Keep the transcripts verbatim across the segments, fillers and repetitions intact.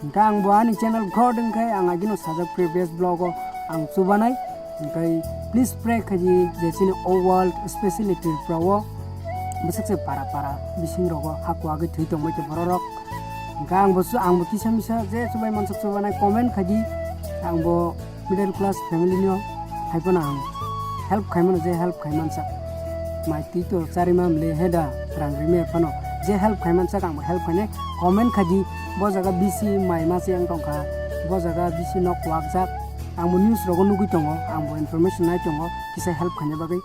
Hwnkhe ang bo ani channel growth wngkhe ang agino sajak previous vlog o ang chubanai. Hwnkhe please pray khaidi je chini o world, especially Tripura o bwswk se para para bising rogo haku agwi thwi tongbai tong borok rok. Hwnkhe ang bo su-, ang bo kisa misa je chubai mansuk chubanai comment khaidi. Ang bo middle class family no hai phano ang help khai mano, je help khai mansak. Mai twi to chari mam le he da rang ri me phano je help khai mansak ang bo help khaine comment khaidi. Bo jaga bisi mai ma se ang tongkha, bo jaga bisi nok kwak jak, ang bo news rogo nugwi tongo, ang bo information nai tongo kisa help khaina bagwi.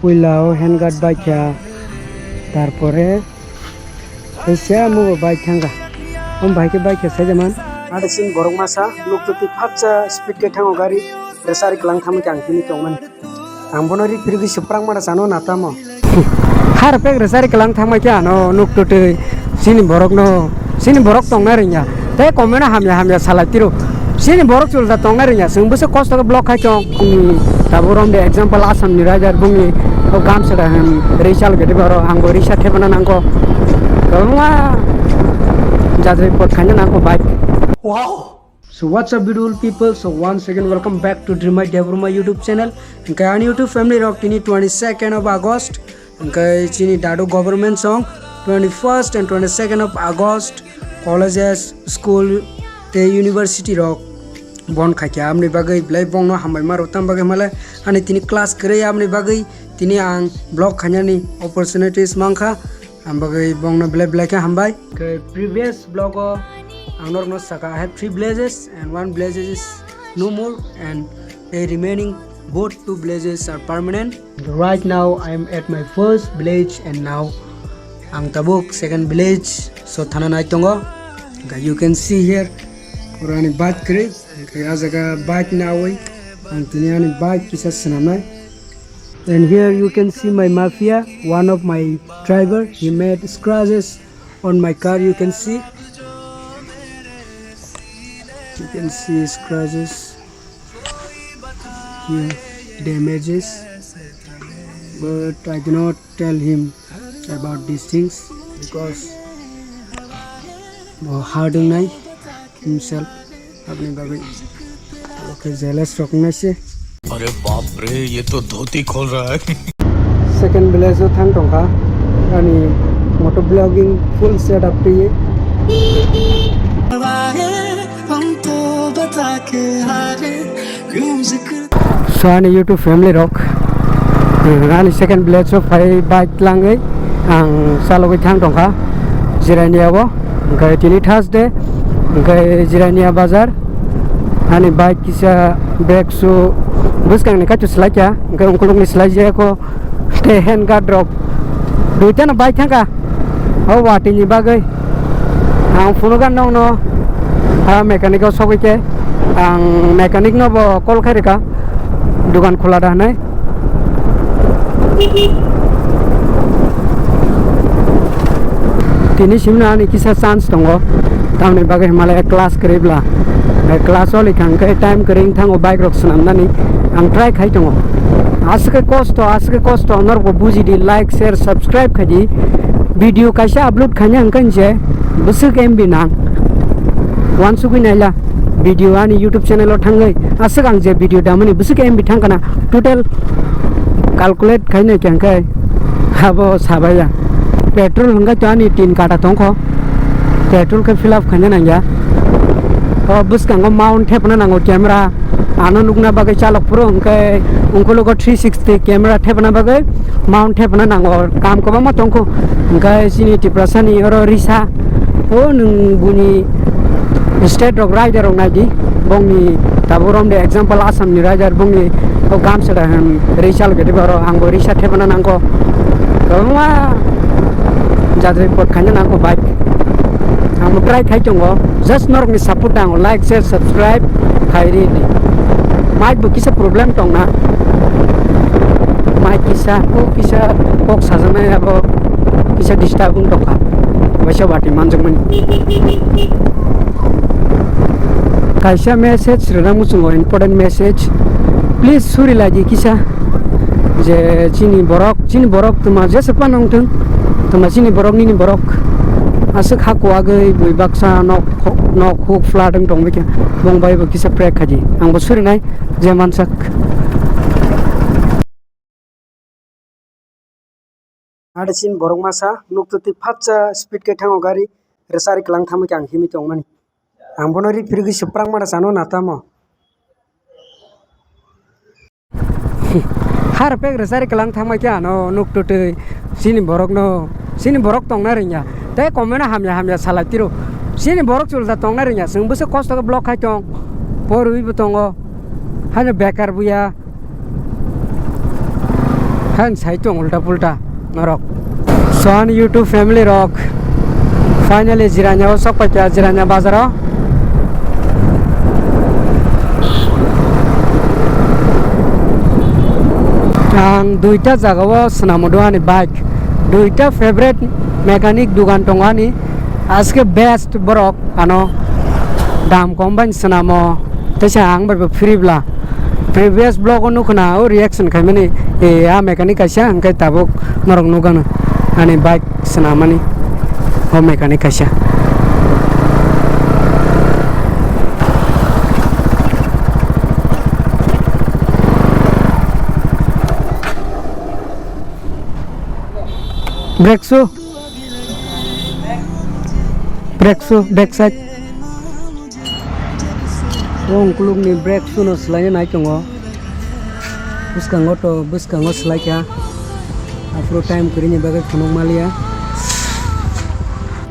Puila o hand guard bai kha, tarpore kaisa mo bo bike thangkha. Om bike, bike khe sai jaman. Ada sin borok masa nuk tuti phatsa speed khe thango gari, resari klang thamwi khe ang tini tongmani. Ang bono ri phirigwi swprang mara sano na tamo. Har pek resari klang thangma khe ano nuk tutwi sini borok no, sini borok tongna ringya. Tei comment hamya hamya salai tiro. Sini borok chulda tongna ringya. Chwng bwswk kosto khe vlog khai tong. Bungni tabuk romde example Assam ni rider bungni o gamsa da hem risa lgede baro ang bo risa thebana nangko. Kwbangma jajai pot khaina nangko bike. Wow. So what's up beautiful people? So once again welcome back to Dream My Debbarma YouTube channel. Hwnkhe ani YouTube family rok tini twenty second of August. Hwnkhe chini dadu government song twenty first and twenty second of August colleges, school tei university rok bon khaikha, aboni bagwi belai bongno hambai ma rwtam bagwi hwnmale ani tini class kwrwi, aboni bagwi tini ang vlog khainani opportunities mankha, ang bagwi bongno belai belai khe hambai. Khe previous vlog o ang norokno saka, I have three villages and one village is no more and a remaining both two villages are permanent. Right now I am at my first village and now ang tabuk second village so thana nai tongo. Hwnkhe you can see here pura ani bike kwrwi, hwnkhe ah jaga bike nawi ang tini ani bike kisa swnamnai. And here you can see my mafia, one of my driver, he made scratches on my car, you can see. You can see scratches here, damages, but I do not tell him about these things because bo hard wngnai himself, aboni bagwi. Okay, jealous rok wngnai se. अरे बाप रे, ये तो धोती खोल रहा है। Second village o thang tongkha, ani moto vlogging full setup twi. So ani YouTube family rok, ani second village o phai bike langwi ang chalogwi thang tongkha Jirania o, hwnkhe tini Thursday, hwnkhe Jirania bazar ani bike kisa brake shoe bwskangni kaitu swlaikha, hwnkhe ukulukni swlaijak o. Tei hand guard rok duitano bai thangkha o watwi ni bagwi. Ang phunukha nokno, ah, mechanic o sogwi khe ang mechanic no bo call khai rwkha, dukan khula da hwnwi. Tini simno ani kisa chance tongo, tamni bagwi hwnmale class kwrwi bla. Class o likha hwnkhe time kwrwi wng thango bike rok swnamnani ang try khai tongo. Aswk khe kosto, aswk khe kosto, norokbo buji di, like, share, subscribe khai di. Video kaisa upload khaina hwnkhe je bwswk M B nang. Uansugwi naila video ani YouTube channel o thangwi aswk ang je video damani bwswk M B thangkana total calculate khaina hwnkhe abo sabaya. Petrol hwnkhe to ani tin kata tongkho. Petrol khe fill up khaina nangya. O bwskango mount thepna nango camera. Ano nukna bagwi chalok phuru hwnkhe ungkulugo three sixty camera thepna bagwi mount thepna nango. Kam kwbangma tongkho. Hwnkhe chini Tiprasani oro risa. O nwng buni state rok rider rok naidi. Bongni tabuk romde example Assam ni rider bongni o gamsa da hwn risa lgede baro ang bo risa thepna nangkho. Kwbangma jajai pot khaina nangkho bike. Ang bo try khai tongo, just norokni support nango, like, share, subscribe khai ri di. Mic bo kisa problem tongna, mic kisa, o kisa Kok sajaknai abo kisa disturb wng tongkha, waisa watwi manjakmani. Kaisa message rwna muchungo, important message. Please suri laidi kisa je chini borok, chini borok twma jesa phano wngthung, twma chini borok nini borok aswk ha kuwagwi bui baksa nok nok huk flat wng tongbaikha, bong bai bo kisa pray khaidi, ang bo surinai je mansak. Ada sin borok masa nuk twi fatsa speed khe thango gari, rwchari kwlang thangma khe ang himwi tongmani. Ang bono ri phirigwi swprak mara chano na tamo. Har pek rwchari kwlang thangma khe ano nuk tutwi chini borokno, chini borok tongna rwngya. Tei comment o hamya hamya salai tiro. Chini borok chulta tongna rwngya. Chwng bwswk kosto khe vlog khai tong. Porwi bo tongo. Haino bekar buya. Haino sai tong ulta pulta norok. So ani YouTube family rok, finally Jiranya o sok paikha, Jiranya bazar o. Ang duita jaga o swnamo do ani bike, duita favorite mechanic dugan tongo ani, aske best borok. Ano dam kom bai swnamo, teisa ang bai bo free bla. Previous vlog o nukho na o reaction khaimani, e, a mechanic kaisa, hwnkhe tabuk norok nukgano ani bike swnamani o mechanic kaisa. Brake shoe. Brake shoe, back side. O ungkulukni brake shoe no swlaina nai tongo. Bwskango to, bwskango swlaikha. Aphuru time kwrwini bagwi phunuk maliya.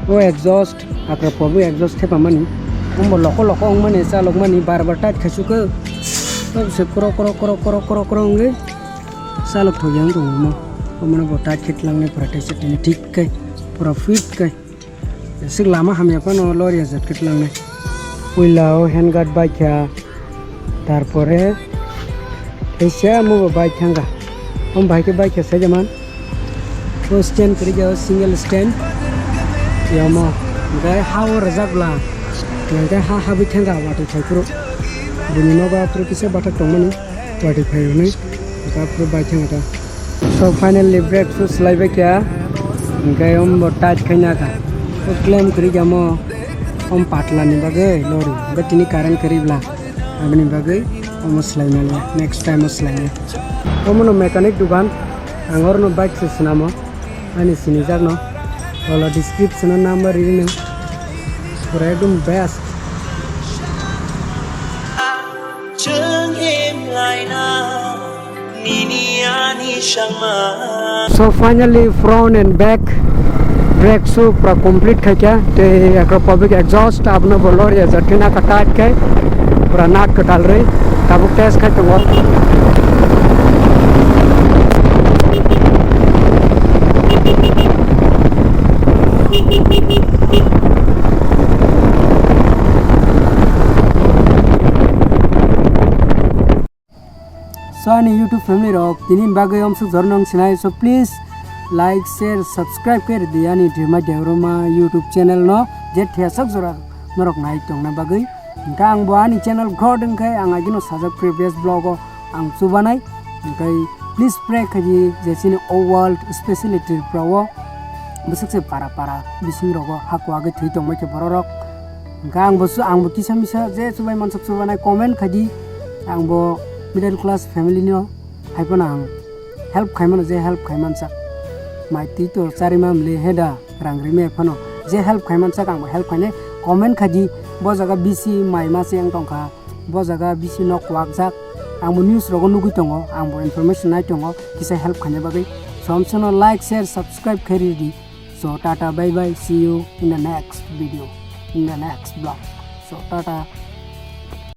O exhaust, hakra pobo exhaust thepamani. Ombo loko loko wngmani, chalokmani, bar bar tight khaisukhe. Tabse kro kro wngwi. Salok thok yang tong mo. Omono bo ta khit lang nai pura tei se tini thik kai. Pura fit kai. Sik lama hamya phano lori ya jat khit lang nai. Puila o hand guard bai kha. Tarpore kaisa mo bo bai thanga. Om bai khe bai kha sai jaman. O stand kri ja single stand. Yamo. Gai ha o rajak la. Gai ha ha bi thanga wa to thai pro. Bini no ba pro kisa bathak tong mani. Watwi phai rwnai, ta phuru bai thang ta. So finally brake shoe swlai bai kha, hwnkhe ombo tight khaina kha. O claim kwrwi kha mo, om patla ni bagwi lori, hwnkhe tini current kwrwi bla, aboni bagwi omo swlai maliya, next time o swlai nai. Omono mechanic dugan, ang orno bike se swnamo. Ani sinijakno wala description o number rini pura ekdom best. So finally front and back brake shoe pura complete khaikha tei akro public exhaust abono bo lori ya jatina kha tight khai. Pura nat kwtal rwi tabuk test khai tongo. So ani YouTube family rok tini bagwi omsuk jor nong sinai, so please like, share, subscribe khe rwdi ani Dhirma Deoroma YouTube channel no, je thesok jora norok nai tongna bagwi. Hwnkhe ang bo ani channel growth wngkhe ang agino sajak previous vlog o ang chubanai. Hwnkhe please pray khaidi je chini o world, specially Tripura o bwswk se para para bising rogo hakuagwi thwi tongbai khe bororok. Hwnkhe ang bo su-, ang bo kisa misa je chubai mansuk chubanai comment khaidi. Ang bo middle class family no hai phano ang help khaimano je help khaimansak. Mai twi to charima mli heda. Rang rimai phano je help khaimansak ang bo help khainai comment khaidi. Bo jaga bisi mai ma se wng tongkha, bo jaga bisi nok kwakjak, ang bo news rogo nugwi tongo, ang bo information nai tongo kisa help khaina bagwi. Somsono like, share, subscribe khai ridi. So tata, bye bye, see you in the next video, in the next vlog. So tata.